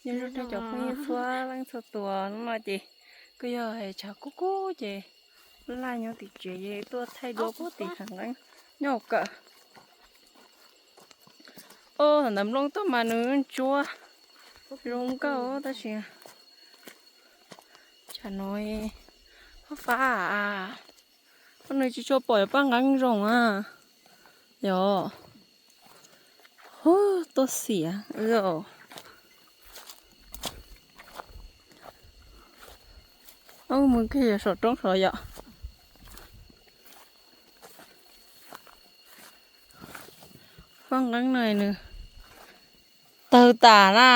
Nyob zoo cov phooj ywg txhua leej txhua tus, hnub no ces kuj yog tshav kub kub ces laj nyob tim tsev es tuaj thaij duab puag tim hav nqeeb nyob hauv kawm. Ntawm nplooj tuaj mas nws ntsuab zoo nkauj tab sis tsam no fab fab, nws tsis tshua pom paj nqeeb zoo a. Yog, tuaj xiam. Mus kiag saum roob saud yom. Paj nqeeb no nws tawg tas na.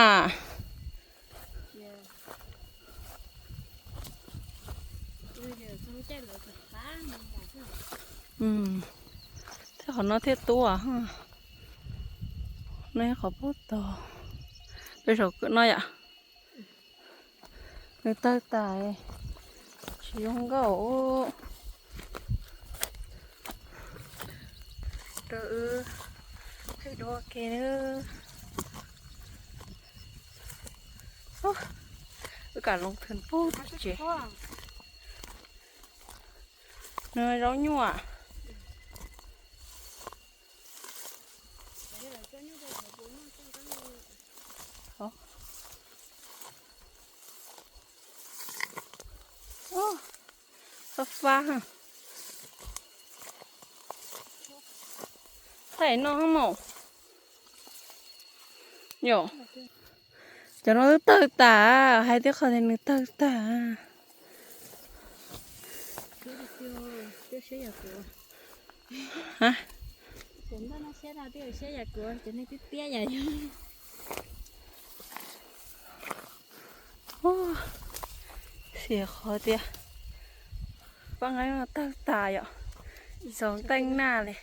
Thiab qhov no thiaj tuaj. No qhov puag tod, pem saum kawm no yom. Nws tawg tas, tsis zoo nkauj. Rau wb thaij duab ke. Wb kam loo thwm pug tsev. Nws zaub nyuj. Fab fab. Thaij no mus. Yom, cov no twb tawg tas, hais tias qhov tias nws tawg tas. Xiam qhov tias paj nqeeb no tawg tas yom, txaus teej naj li.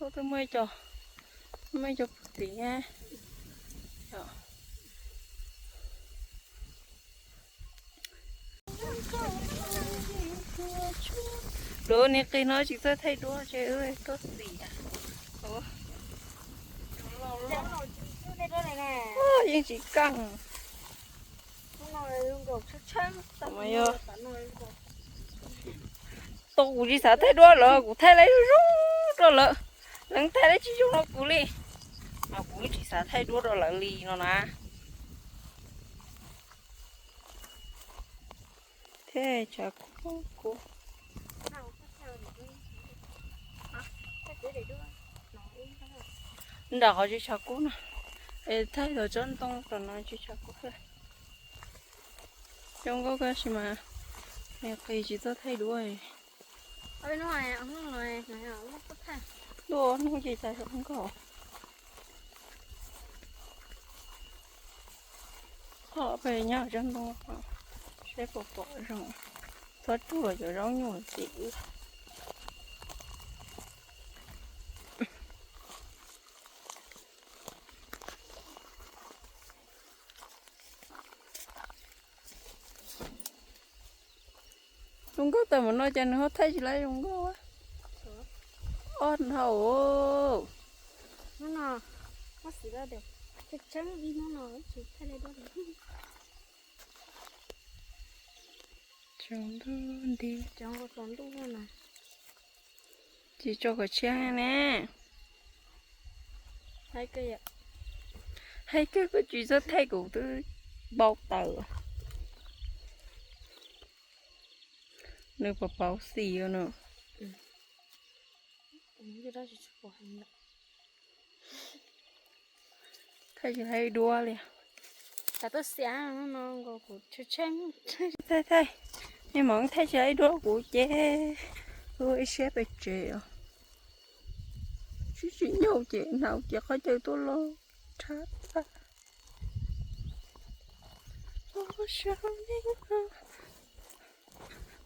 Twb muaj, muaj ib co puag tid. Lawv niag qis no tsis txawj thaij duab ces wb tuaj xiam. Yeej tsis kaj. Tus kuv tsis xav thaij duab lawv, kuv thaij lawv zoo zoo rau lawv, lawv thaij lawv tsis zoo rau kuv li. Mas kuv tsis xav thaij duab rau lawv li no na. Thiab tshav kub kub. Nram qhov tsis tshav kub no, es thaij tau tsob ntoo tom no tsis tshav kub. Zoo nkauj tab sis mas nws qis tsis txawj thaij duab. Tuaj hnub ces cas zoo nkauj. Ho peb nyob tsob ntoo, seb puas pom zoo. Txhob tsuag cov zaub nyuj tim wb. Zoo nkauj tawm mus no ces nws ho thaij tsis laib zoo nkauj. Ob hnub. Tsaus ntuj nti. Tsis tso kom tshiab ne. Hais kawg koj tsis txawj thaij kuv twb npau taws. Nws puas pauv xim no. Thaij tsis thaij duab li. Thaij thaij, nej mam thaij tsis thaij duab kuv ces ua ib siab pem tsev os. Sib tsis nyaum ces hnav ces qhov chaw tuaj loj tshab tag.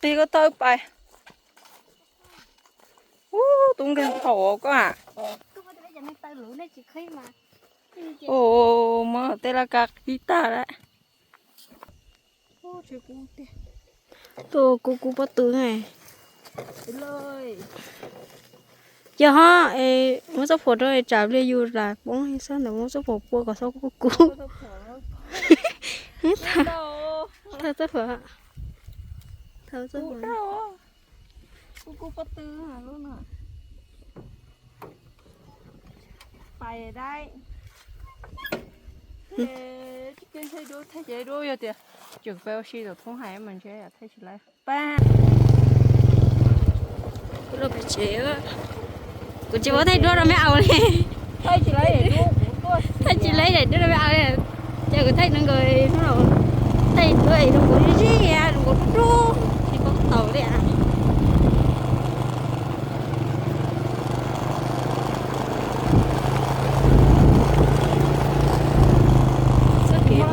Tig koj taw pais. Ub, tub nkeeg thaum koj a. Ub, mog tej laj kab qib tag lawm. Tuaj kub kub pob tw ne. Yog ho, muab txoj phuam rau tsam li yus lam poob xwb ntawd, muab txoj phuam pua kom xob kuv kuv. Thawb txoj phuam, thawb txoj phuam. Kuv kuv pob tw lub no. Pais dai. Tsis kev thaij duab, thaij tsis laib duab, yog tias tseem pais ua si tom thoob hais mas ntshe thaij tsis laib. Pab. Kuv los pem tsev, kuv tsis paub thaij duab rau me au li. Thaij tsis laib daim duab rau me au li. Ces kuv thaij rau nkawd hnub no, thaij duab rau nkawd zij, rau nkawd dub dub, tsis paub tau li. Txoj kev,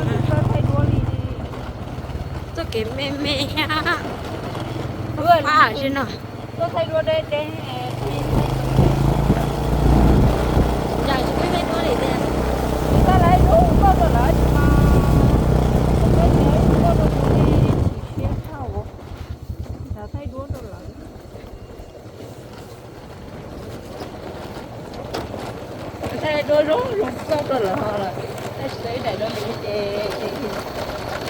txoj kev me me thiab fab fab xwb no. Yam tsis pub thaij duab li tiag. Thaij duab zoo zoo txoj rau lawv ho lawm, tab sis tau ib daim duab yus ces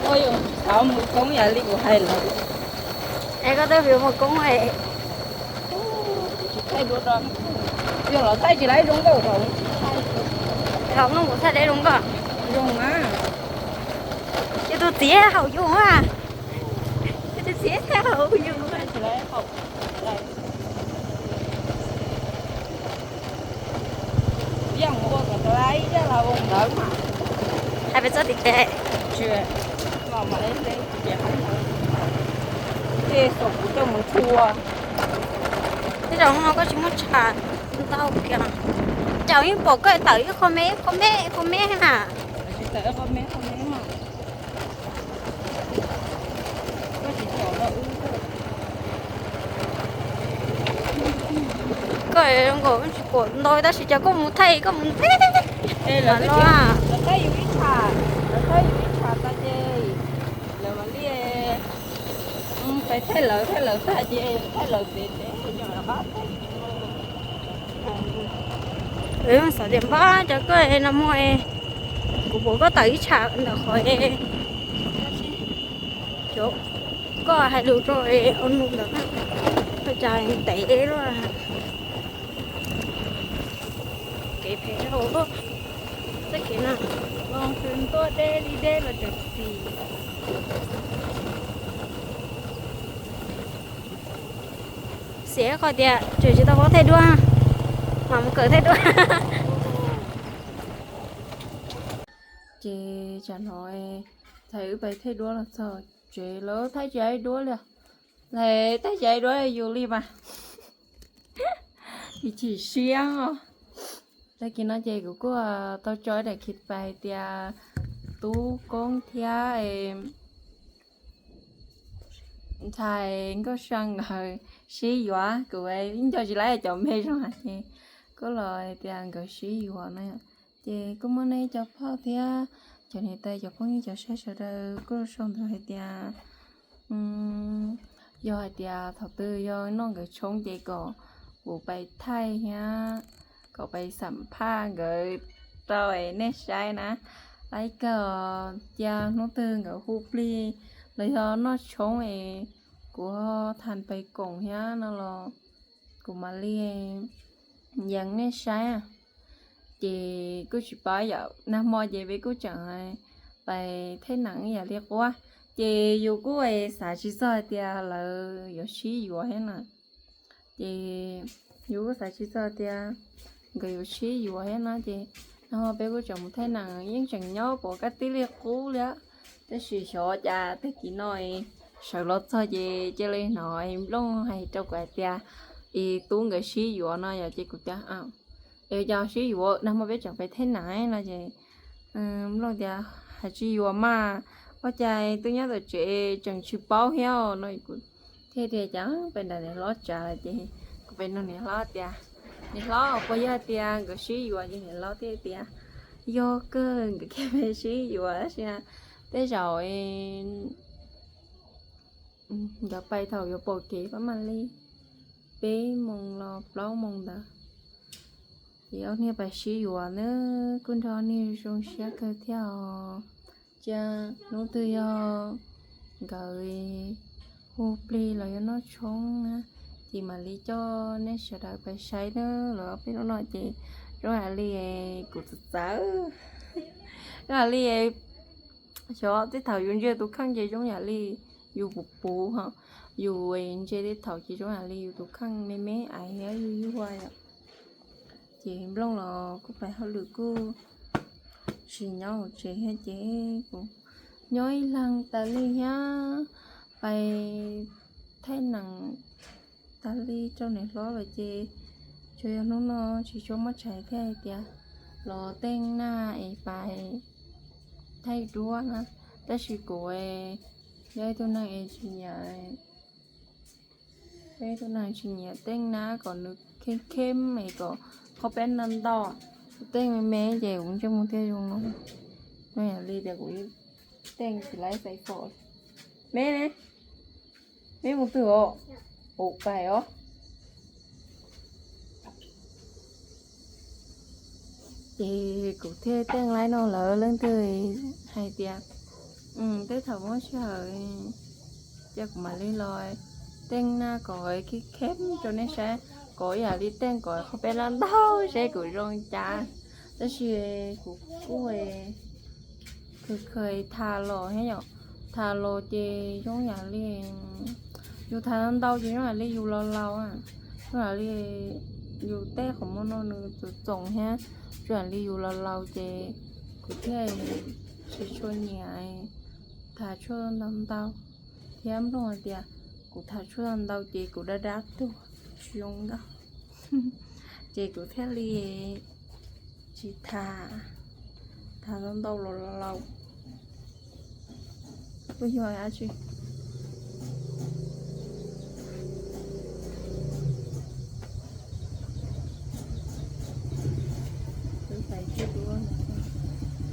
ua yus tsis xav mus koob yam li kuv hais lawm. Es koj twb yuav mus koob es. Tsis thaij duab rau, yog los thaij tsis laib zoo nkauj thaum. Thaum no kuv thaij laib zoo nkauj. Zoo na. Yus tus txiv haum yus a. Yus tus txiv thaij haum yus. Hais pes txoj tim tes. Tej zaum no koj tsis muaj tsham ntau kiag. Cas yeej pom koj tawm ib qho me ib qho me ib qho me na. Koj zoo nkaus tsis pom ntau tab sis cas koj mus thaij koj mus thaij. Los, lawv thaij yus ib tsham, lawv thaij yus ib tsham tag ces lawv mam li, peb thaij lawv, thaij lawv tag ces thaij lawv tsev tsev. Xav tias npab cov koj no muaj, kuv pom koj tawm ib tsham ntawm qhov, koj hais lus rau au nus ntawd, koj cas ntev luaj. Kev phem, txoj kev no, los ntuj ntuj deb li deb los tseem xis. Xiam qhov tias tseem tsis tau paub thaij duab, mam mus kawm thaij duab. Ces tsam no thaum wb pais thaij duab los txog tsev lawv thaij tsis laib duab li. Lawv thaij tsis laib duab yus li mas. Chim siab os. Tag kis no ces kuv kuj tau tso ib daim clip hais tias Tub Koob thiab ntxhais Nkauj Sa nkawd sib yuav, kuv ib nco tsis laib cov me zoo hais ces kuj los hais tias nkawd sib yuav na. Ces kuj muaj nej cov phauj thiab cov niam tais cov phooj ywg cov saib sawv daws kuj sau ntawv hais tias yog hais tias thaum twg yog noj nkawd tshoob ces kom kuv pais thaij thiab kom pais xam phaj nkawd rau nej saib na. Laib kawg, cia hnub twg nkawd hu plig los yog noj tshoob es kuv tham pais koom thiab no los kuv mam li yees nej saib. Ces kuj tsis paub yom, nag hmo ces peb kuj tseem pais thaij neem ib yam li qub, ces yus kuj xav tsis txog hais tias lawv yuav sib yuav thiab na. Ces yus kuj xav tsis txog tias nkawd yuav sib yuav thiab no ces nag hmo peb kuj tseem mus thaij neem, yeej tseem nyob pom kab tib li qub li. Tab sis xyov cas tag kis no sawv los txog ces cia li hnov Nplooj hais rau kuv hais tias es Tub nkawd sib yuav no yom, ces kuv tias es yog sib yuav nag hmo peb tseem pais thaij neem no ces Nplooj tias hais tsis yuav mas, ua cas twb nyob tom tsev tseem tsis paub thiab no. Kuv thiaj tias cas peb nrog niam hlob tsav lawm ces kuv peb nug niam hlob tias niam hlob puas yog tias nkawd sib yuav ces niam hlob thiaj tias yog kawg, nkawd kiag peb sib yuav tab sis tej zaum nkawd pais thaum yuav pom kev pab mam li peb moos los plaub moos ntawd. Ces ob niag pais sib yuav na, kuj nrog ob niag zoo siab kawg thiab os. Cia hnub twg yog nkawd hu plig los yog noj tshoob na, ces mam li coj nej sawv daws pais saib na. Los peb hnub no ces zoo yam li kuv txawv txawv, zoo yam li xyov tej thaum yus ntsia tus kheej ces zoo yam li yus puv puv ho, yus ntsia tej thaum ces zoo yam li yus tus kheej me me ais thiab yuag yuag yom. Ces Nplooj los kuj pais hauj lwm kuj tsis nyob hauv tsev thiab ces kuv nyob ib leeg tas li thiab, pais thaij neem tas li rau niam hlob lawm ces tsuas yog hnub no tsis tshua muaj tshais thiaj hais tias los teej naj es pais thaij duab na. Tab sis kuv yog ib tug neeg es tsis nyiam, yog ib tug neeg tsis nyiam teej nab kom nws kheeb kheeb es kom qhov peb ntau ntau. Kuv teej me me ces kuv ntsej muag thiaj zoo no. Zoo yam li tias kuv teej tsis laib xaiv fom. Me ne, me mus twg os? Ua pais os. Ces kuv thiaj teej laib no lawm, leej twg hais tias tej thaum muaj sij hawm ces kuv mam li los teej naj kom kheeb kheeb rau nej saib, kom ib yam li teej kom qhov peb ntau ntau seb kuv zoo cas. Tab sis kuv kuj khwv khwv tham los thiab yom, tham los ces zoo yam li yus tham ntau ces zoo yam li yus laus laus, zoo yam li yus tej qhov muag no nws txoom txoom thiab, zoo yam li yus laus laus ces kuv thiaj tsis tshua nyiam tham tshuaj ntau ntau. Thiab Nplooj hais tias kuv tham tshuaj ntau ces kuv dab dab tuag tsis zoo nkauj, ces kuv thiaj li tsis tham, tham ntau ntau los laus. Kuj yog dab tsi.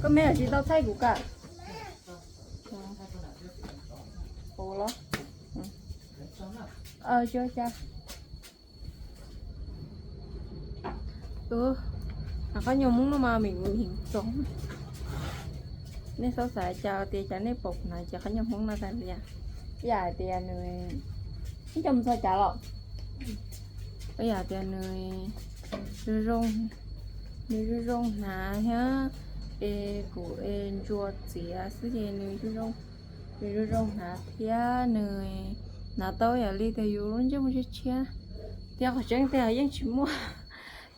Koj me tsis tau thaij kuv kam. Ua los, ua cas. Qhov nyuag Hmoob no mas me me txog. Nej xav xav cas tias cas nej pom kuv hnav ces qhov nyuag Hmoob no tas li, yam tias nws ib co mus txog cas los, yam tias nws zoo zoo, nws zoo zoo hnav thiab, es kuv es ntsuas txiav xwb ces nws zoo zoo, nws zoo zoo hnav thiab nws hnav tau yam li tias yus lub ntsej muag tshiab tshiab. Thiab qhov tseeb tiag yeej tsis muaj,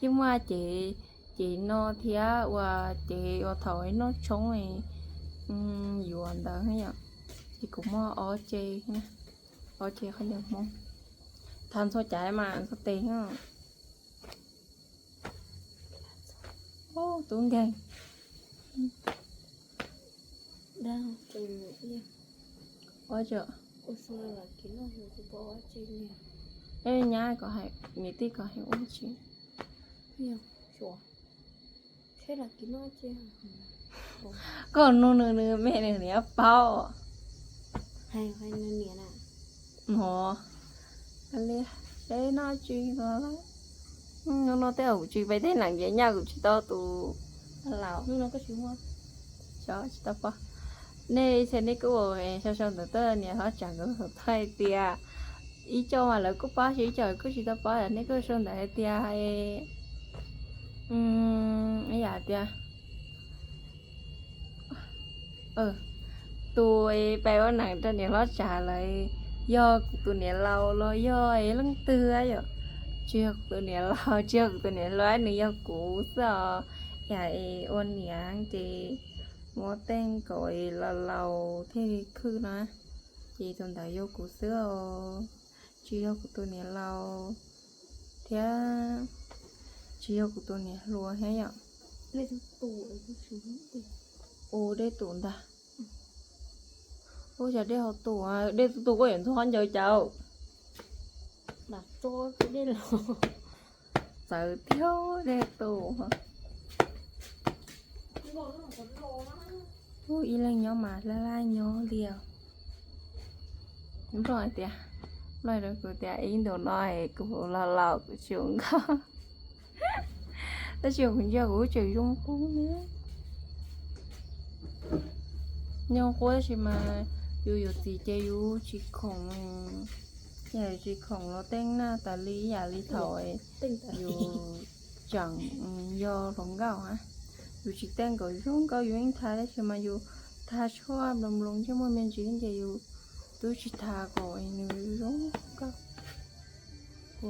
yeej muaj cev, cev no thiab ua cev uas thaum noj tshoob yuav ntawd yom. Ces kuv muaj ob ce, ob ce qhov nyuag Hmoob. Thav ntxhua caiv mas ntxhua tes. Tub nkeeg. Ua tsaug. Nyab kom hais niam tij kom hais ua tsi. Koj nug nws, nws me nws niam paub. Hos, li seb noj tsi los. Hnub no tej zaum kuv tsis pais tej neem ces nyaj kuv tsis tau tus laus. Tsis tau pom. Nej ib txhia nej kuj sau sau ntawv tuaj niam hlob tsam nkawd tau hais tias ib co mas lawv kuj paub, ib co kuj tsis tau paub, nej kuj sau ntawv hais tias ib yam tias tus pais ua neem rau niam hlob tsam lawm yog kuv tus niam laus los yog leej twg yom? Tsis yog kuv tus niam laus, tsis yog kuv tus niam hluas, nws yog kuv xwb os. Yam es ua niam ces muab teej kom laus laus thiaj li khwb no, ces tus ntawd yog kuv xwb os. Tsis yog kuv tus niam laus thiab tsis yog kuv tus niam hluas thiab yom. Ua dej tus ntag. Ua cas dej ho tus, dej tus tus koj yuav ntxuag qhov ncaws cas. Txawv tiag dej tus. Ib leeg nyob mas laj laj nyob li os. Nplooj hais tias, Nplooj hais rau kuv tias ib ntus no es kuv laus laus kuv tsis ua nkauj. Tab sis kuv ntsia kuv tseem zoo qub ne. Zoo qub tab sis mas yus yuav txiv ces yus tsis khoom, yam tsis khoom los teeb naj tas li ib yam li thaum yus tseem yog hluas nkauj na. Yus tsis teeb kom zoo nkauj yus yeej thas tab sis mas yus thas tshuaj nploos nploos ntsej muag me ntsis ces yus twb tsis thas kom nws zoo nkauj. Ces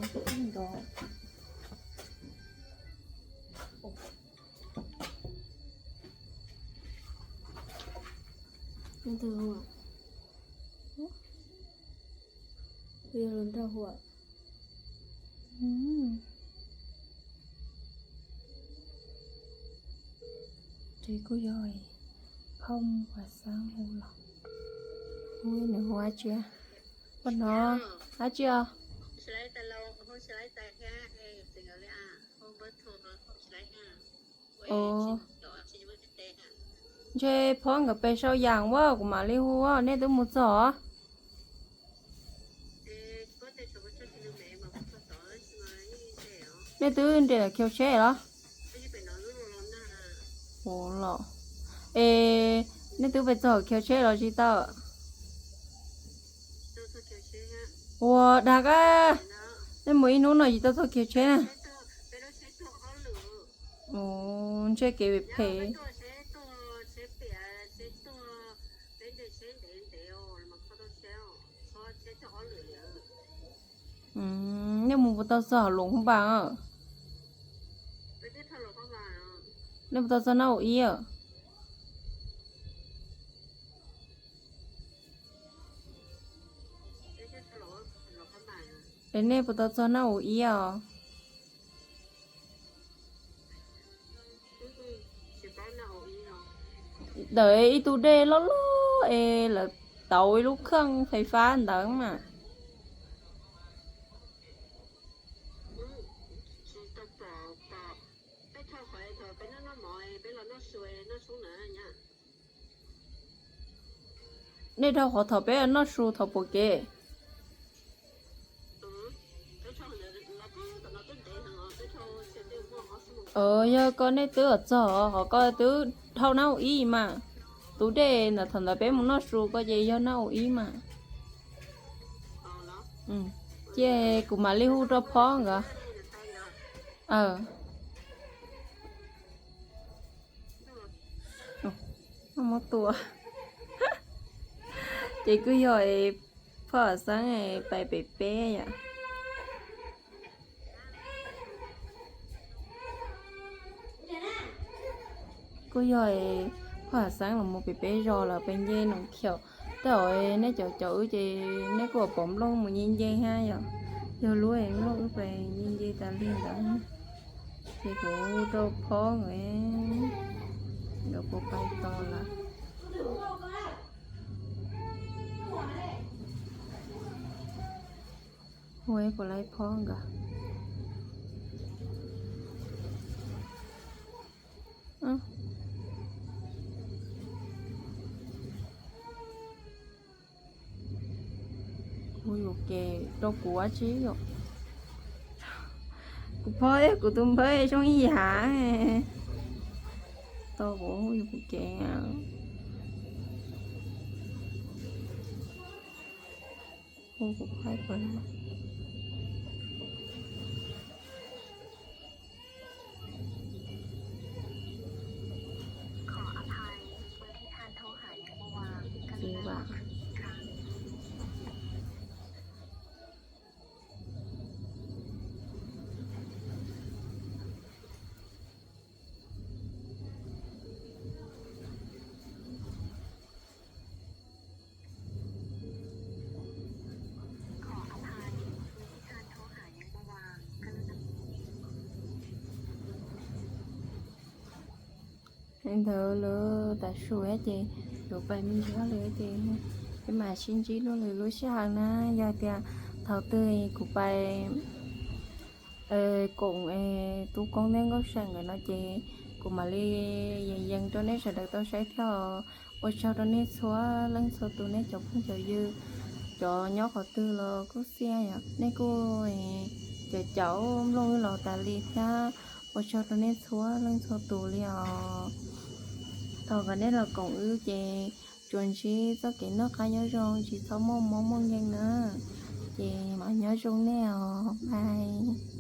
kuj yog phauj Vam Xeeb hu los, hu nws hu dab tsi? Ua no dab tsi os? Ntshe phob nkawd pem sau yas ua kuv mam li hu, nej twb mus txog? Nej twb nres khiav tsheb los? Ua los, es nej twb pem txog khiav tsheb los tsis tau? Ua dag a, nej mus ib hnub no tsis tau txog khiav tsheb na. Ntshe kev phem. Nej mus puas tau txog hauv Luam Phab Npas? Nej puas tau txog Naj U Ib? Es nej puas tau txog Naj U Ib os? Ntawd ib tug dej loj loj es lawv tauv ib lub kheej fais fab ntawd mas. Nej dhau qhov thaum peb noj su thaum puas kev? Yog koj nej twb txog qhov koj twb dhau Naj U Ib mas. Tus dej ntawd thaum ntawd peb mus noj su koj ces yog Naj U Ib mas. Ces kuv mam li hu rau phob nkawd. Muab tua. Ces kuj yog phob Vam Xeeb pais pem peb yom. Kuj yog phob Vam Xeeb los mus pem peb zos lawm pem nce Noom Khiaum. Tej zaum nej cov caum wb ces nej kuj pom nplooj mus nce nce thiab yom. Yog lub nplooj wb pem nce nce tas li ntawd. Ces kuv rau phob nkawd, nkawd puas pais tos lawm. Hu puas lais phob nkawd. Kuv yuam kev rau kuv dab tsi yom. Kuv phob thiab kuv tus npawg zoo ib yam. Tau kuv yuam kev. Hu kuv phob pab. Ntawd lawm, tav su ces yuav pais me ntsis li ces peb mam sib ntsib dua lwm lub sij hawm na. Yog tias thaum twg kuv pais koom tub Koob thiab Nkauj Seem nkawd no ces kuv mam li yees yees rau nej sawv daws tau saib thiab. Ua tsaug rau nej txhua leej txhua tus, nej cov phooj cov ywg, cov nyob qhov twg los kuj xij yom, nej kuj caum caum nplooj wb los tas li thiab. Ua tsaug rau nej txhua leej txhua tus li os. Thov kom nej los koom wb ces tsuas ntsib txoj kev noj qab nyob zoo, tsis txhob muaj mob muaj nkeeg na. Ces mas nyob zoo nej os, bye.